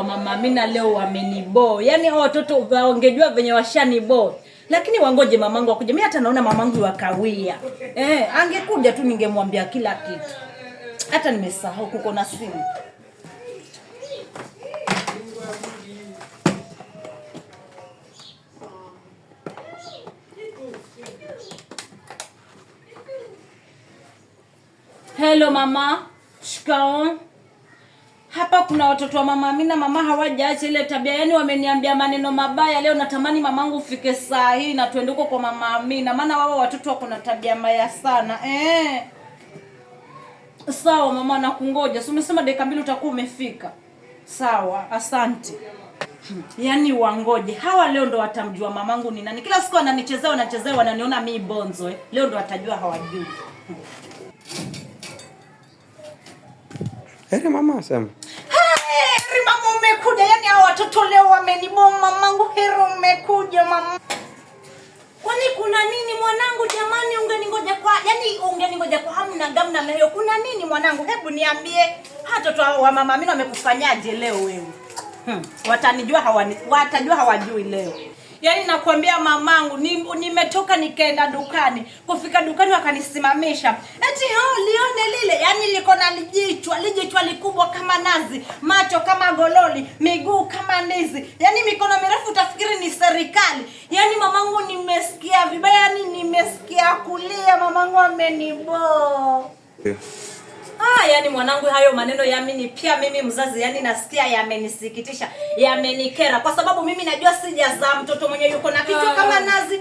mama Amina leo wamenibo. Yaani hao watoto wangejua venye washanibo. Lakini wangoje mamangu akuje. Mimi hata naona mamangu wakawia. Angekuja tu ningemwambia kila kitu. Hata nimesahau kuko na simu. Hello mama. Shikamoo. Hapa kuna watoto wa mama Amina, mama hawajaacha ile tabia, yaani wameniambia maneno mabaya leo. Natamani mamangu ufike saa hii na tuende huko kwa mama Amina, maana wao watoto wako na tabia mbaya sana. Sawa mama, nakungoja. Si umesema dakika 2 utakuwa umefika? Sawa, asante. Yaani wangoje hawa, leo ndo watamjua mamangu ni nani. Kila siku wananichezea, wanachezea, wananiona mimi bonzo. Leo ndo watajua hawajui. Heri mama, sema. Heri mama, umekuja. Yaani hao watoto leo wameniboma mamangu. Heri umekuja mama. Kwani kuna nini mwanangu? Jamani, ungeningoja kwa hamu na gamu na hiyo. Kuna nini mwanangu? Hebu niambie. Watoto wa mama Amina wamekufanyaje leo wewe? Watanijua hawani, watajua hawajui leo. Yaani nakwambia mamangu, nimetoka nikaenda dukani. Kufika dukani wakanisimamisha. Eti hao lione lile, yaani liko na lijichwa likubwa kama nazi, macho kama gololi, miguu kama ndizi. Yaani mikono mirefu utafikiri ni serikali. Yaani mamangu nimesikia vibaya, yaani nimesikia kulia, mamangu amenibo. Yaani mwanangu, hayo maneno yamini pia mimi mzazi, yaani nasikia yamenisikitisha, yamenikera kwa sababu mimi najua sijazaa mtoto mwenye yuko na kichwa kama nazi,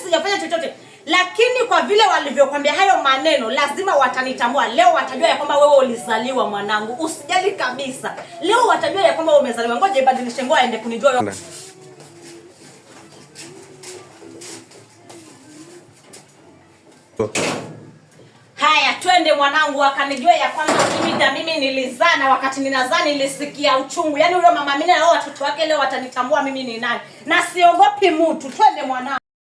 sijafanya chochote. Lakini kwa vile walivyokuambia hayo maneno, lazima watanitambua. Leo watajua ya kwamba wewe ulizaliwa mwanangu. Usijali kabisa. Leo watajua ya kwamba umezaliwa. Ngoja ibadilishe nguo aende kunijua. Haya, twende mwanangu, akanijua ya kwamba mimi nilizaa na wakati ninazaa nilisikia uchungu. Yaani huyo mama Amina na watoto wake leo watanitambua mimi ni nani. Na siogopi mtu. Twende mwanangu.